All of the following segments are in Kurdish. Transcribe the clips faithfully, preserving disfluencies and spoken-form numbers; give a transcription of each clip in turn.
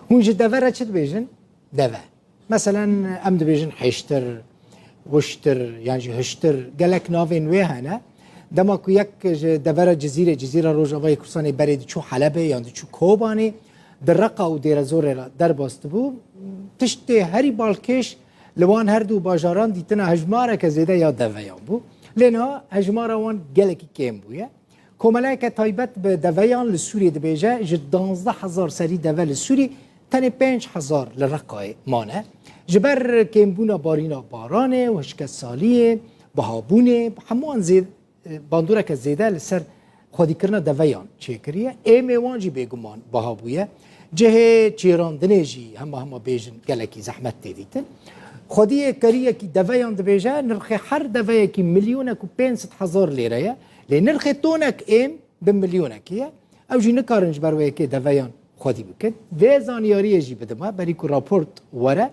Hûn ji deve re çi dibêjin? Deve. Meselen, em dibêjin hêştir, wiştir, yan jî hiştir, gelek navên wê hene. Dema ku yek ji devera Cizîrê, Cizîra Rojavayê Kurdistanê berê diçû Helebê yan diçû Kobanê, di Reqa û Dêrezorê re derbas dibû, tiştê herî balkêş li wan her du bajaran dîtina hejmareke zêde ya deveyan bû. Lê niha hejmara wan gelekî kêm bûye. Komeleyeke taybet bi deveyan li Sûriyê dibêje, ji danzdeh hezar serî deve li Sûrî tenê pênc hezar li Reqayê mane. Ji ber kêmbûna barîna baranê û hişkesaliyê, bihabûnê, hemû wan zê-, bandoreke zêde li ser xwedîkirina deveyan çêkiriye. Êmê wan jî bêguman biha bûye. Cihê çêrandinê jî hema hema bêjin gelekî zehmet tê dîtin. Xwediyê keriyekî deveyan dibêje, nirxê her deveyekî milyonek û pênc sed hezar lêre ye. Lê nirxê tonek êm bi milyonekê ye. Ew jî nikarin ji ber wê yekê deveyan xwedî bikin. Vê zaniyariyê jî bidime, berî ku raport were,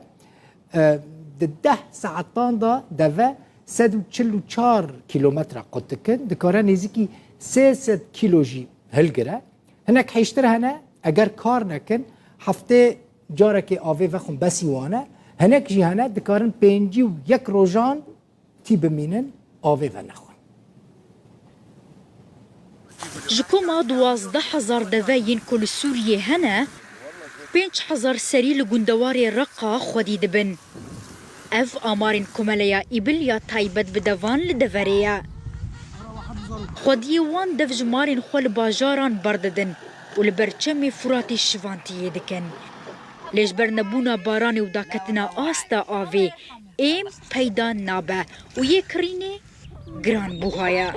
e, di deh saetan de deve sed û çil û çar kîlometre qut dikin, dikare nêzîkî sê sed kîlo jî hilgire. Hinek hêştir hene, eger kar nekin, heftê carekê avê vexwin besî wan e. Hinek jî hene, dikarin pêncî û yek rojan tî bimînin, avê venexwin. Ji koma duwazdeh hezar deve yên ku li Sûriyê hene, pênc hezar serî li gundewarê Reqa xwedî dibin. Ev amarên Komeleya Îbil ya taybet bi devan li deverê ye. Xwediyê wan dev ji malên xwe li bajaran berdidin û li ber çemê Furatê şivantiyê dikin. Lê ji ber nebûna baranê û daketina asta avê, êm peyda nabe û yê kirînê giran buha ye.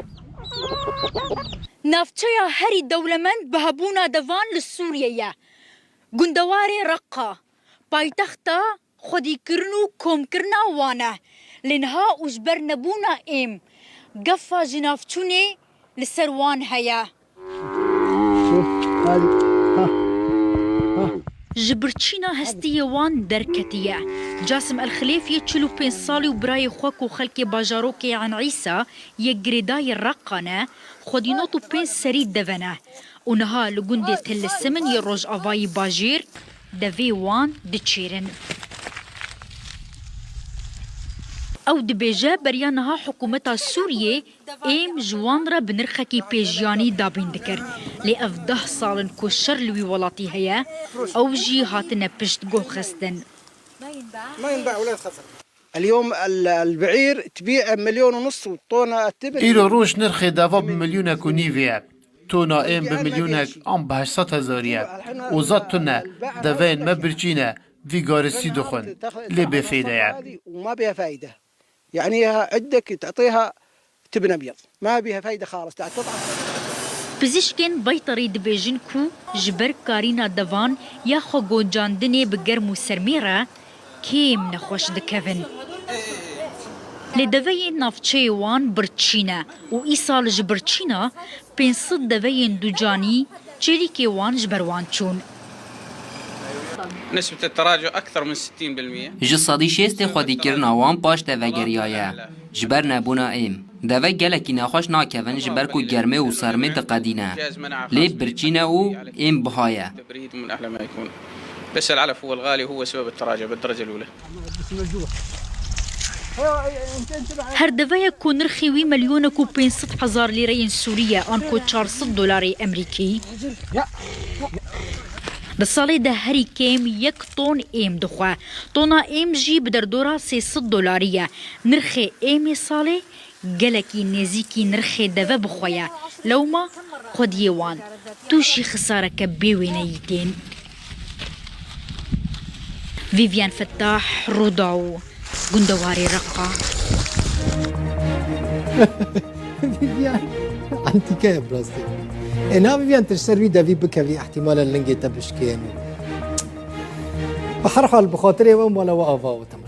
Navçeya herî dewlemend bi hebûna devan li Sûriyê ye. Gundewarê Reqa, paytexta xwedîkirin û komkirina wan e. Lê niha û ji ber nebûna êm, gefa jinavçûnê li ser wan heye. Ji birçîna hestiyê wan derketiye. Casim El Xilêf yê çil û pênc salî û birayê xwe ku xelkê bajarokê Eyn Îsa yê girêdayî Reqa ne, xwedî nod û pênc serî deve ne û niha li gundê Til Simin yê rojavayî bajêr devê wan diçêrin. Ew dibêje, beriya niha hikûmeta Sûriyê êm ji wan re bi nirxekî pêşiyanî dabîn dikir. Lê ev deh sal in ku şer li wî welatî heye, ew jî hatine piştguh xistin. اليوم ال-، البعير تبيع مليون ونص، والطونة التبن. Îro roj nirxê deva bi milyonek û nîvê ye. Tona êm bi milyonek an bi heşt sed hezarî ye. Oza tune, deveyên me birçî ne, vî garisî dixwin. Lê bêfêde ye. وما بها فايدة. يعني عندك تعطيها تبن أبيض. ما بها فايدة خالص، تعال تضعف. Pizîşkên Beyterî dibêjin ku ji ber karîna devan ya xwe goncandinê bi germ û sermê re kêm nexweş dikevin. Lê deveyên navçeyê wan birçî ne û îsal ji birçîna pênc sed deveyên ducanî çêlîkê wan ji ber wan çûn. نسبة التراجع أكثر من ستين بالمية. Ji sedî şêstê xwedîkirina wan paş de vegeriyaye. Ji ber nebûna êm. Deve gelekî nexweş nakevin ji ber ku germê û sermê diqedîne. Lê birçî ne û êm biha ye. تبريد من أعلى ما يكون. بس العلف هو الغالي، هو سبب التراجع بالدرجة الأولى. Her deveyek ku nirxê wî milyonek û pênc sed hezar lîreyên Sûrî ye, an ku çar sed dolarê Emerîkî, di salê de herî kêm yek ton êm dixwe. Tona êm jî bi derdora sê sed dolarî ye. Nirxê êmê salê gelekî nêzîkî nirxê deve bi xwe ye. Lewma xwediyê wan tûşî xisareke bêwêneyî tên. Vivian Fettah, Rûdaw, gundewarê Reqa. Vivian, antîke ye bi rastî. E, na Vivian, tu ji ser wî devî bikevî, ihtimalen lingê te bişkêne. Bi her hal, bi xatirê we û mala we ava we, temam.